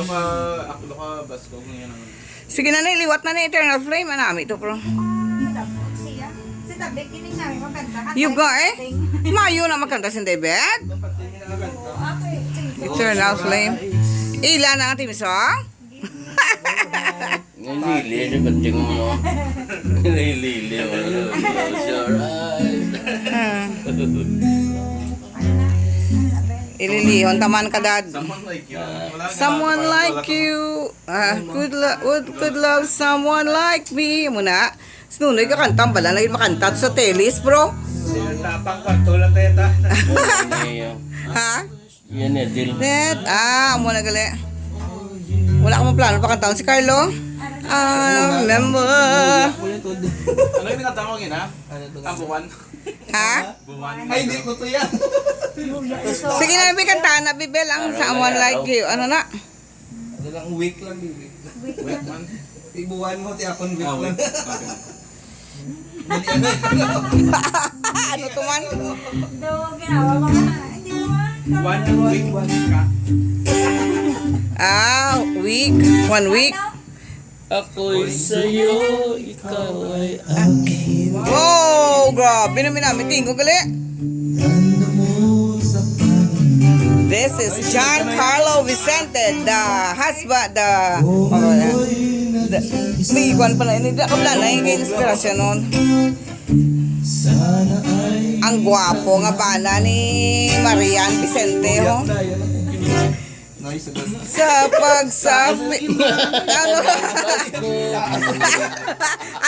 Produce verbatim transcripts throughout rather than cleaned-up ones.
Ako ka, bas ko kung yan ang Sige na, na, liwat na na Eternal Flame. Anami to, bro. Siya. Si Tabik, kining namin, maganda. You go, eh? Mayo na magkanta si David. Eternal Flame. Ila na ang theme song? Nilili, di ba, ting mo? Nilili, wala. Close your eyes. Ah. Ililihon taman ka, Dad. Someone like you. Ah. Wala ka Someone ba? Like Wala ka ba? You. Ah, could lo-, would, could love someone like me. Muna, si Nunoy kakanta, bala na yun makanta sa teles, bro. Tapang kwarto lang tayo ta. Ha? Yan eh, deal. Net, ah, amo na gali. Wala ka mo plano pakantahon si Carlo? Ah, remember. Ano yung pinatawag yun, ha? Ang buwan? Ha? Buwan. Ay, hindi ko to yan. Sige na, may kantahan na, Bibel, ang Ano Someone na yan, Like oh? You. Ano na? Ano lang, week lang, week. Week lang. Ibuwan mo, ti akon week Ah, lang. Week. Okay. Ano to man? Do, ginawa ko na. Hindi mo. One week ka. Ah, week. One week. Ako'y sa'yo, ikaw ay akin. Wow, grabe naman namin. Tingko gali. This is John Carlo Vicente, the husband, the, oh, the, may iwan pala, hindi ka pala na yung inspirasyon nun. Ang gwapo nga bana ni Marian Vicente, ho. Sa pagsabi, ano?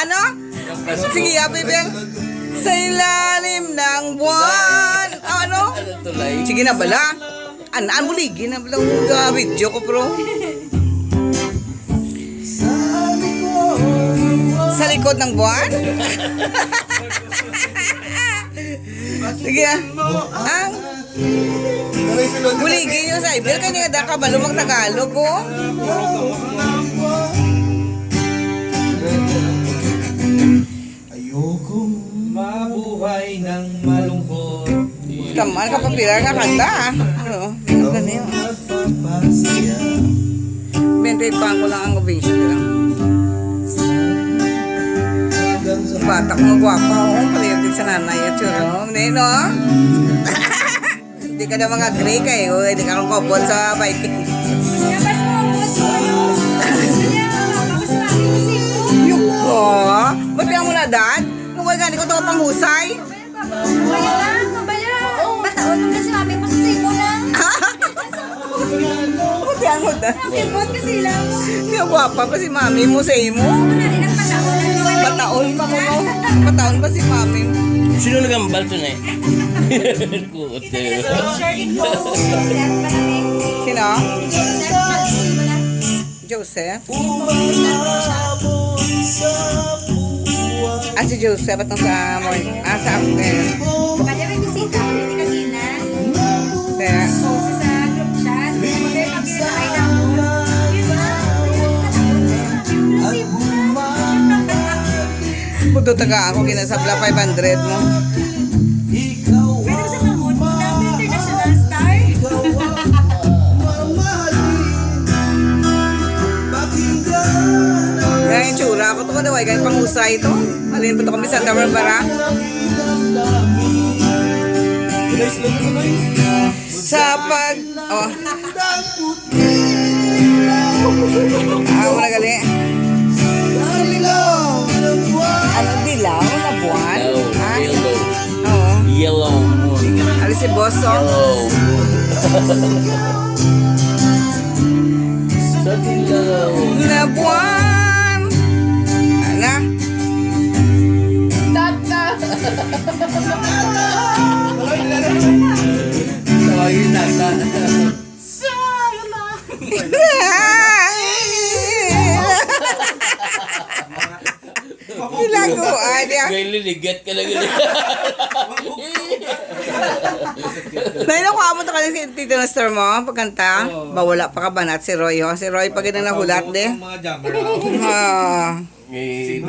Ano? Sige, Happy Bell. Sa ilalim ng buwan. Ano? Sige na bala. An, an buligi na bala ang, ah, video ko, bro. Sa likod ng buwan? Sige, ah. Ang buligi niyo sa Ibel, kaya nga da kabalo mag-Tagalog, oh. Ayoko mabuhay ng malungkot. Kaman ka popular nga kanta, ah. Ano? Ano ka niyo? Bente pa ko lang ang obisyo lang. Bata ko nga gwapa, oh. Palihog din sa nanay at yun, oh. Hindi, no? Hindi ka na mga gray kayo, hindi ka akong kobot sa bike. Tapos mo, boss, mo, ano? Hindi, mama ko si mami ko si Yung ka? Ba't mo na, Dad? Kung wala gani ko ito panghusay? Mabaya lang, mabaya. Bataon mo kasi mami mo sa simo lang. Ba't yan mo, Dad? Ang kibot kasi lang. Kaya gwapa pa si mami mo sa imo. Wala rin ang pataon. Pataon pa mo, no? Pataon pa si mami mo. Sino nagambal to na eh? Kuot Kita nila kayo. Sa picture din po. Sir, malaki. Sino? Sir, malaki. Wala. Joseph? Ah, si Joseph at sa morning. Ah, sa afternoon. Pwede may bisita ko dito kanina. Kaya? So, sa, sa group chat, pwede kami na ay naman. Yun ba? Buto taga ako, kinasabla five hundred mo. Pwede ko sa mga international star. Kaya yung tsura ko to, kadaway, kaya pangusay to. Alin po to kami sa Santa Barbara? Sa pag, oh. Ah, wala gali. Ano, dilaw na buwan? Dilaw, ah, yellow. Oo. Yellow moon. Ano si Boss, oh? Yellow moon. Sa dilaw. Na buwan. Ala. Tata. Ay, tata. Nilaguan niya. May liligat ka lang. Nay, nakuha mo to ka si Tito Nestor mo, pagkanta? Oo. Ba, wala pa ka banat si Roy, oh. Si Roy, pag nahulat, de. Ang mga jammer, oh. Ah. Eh,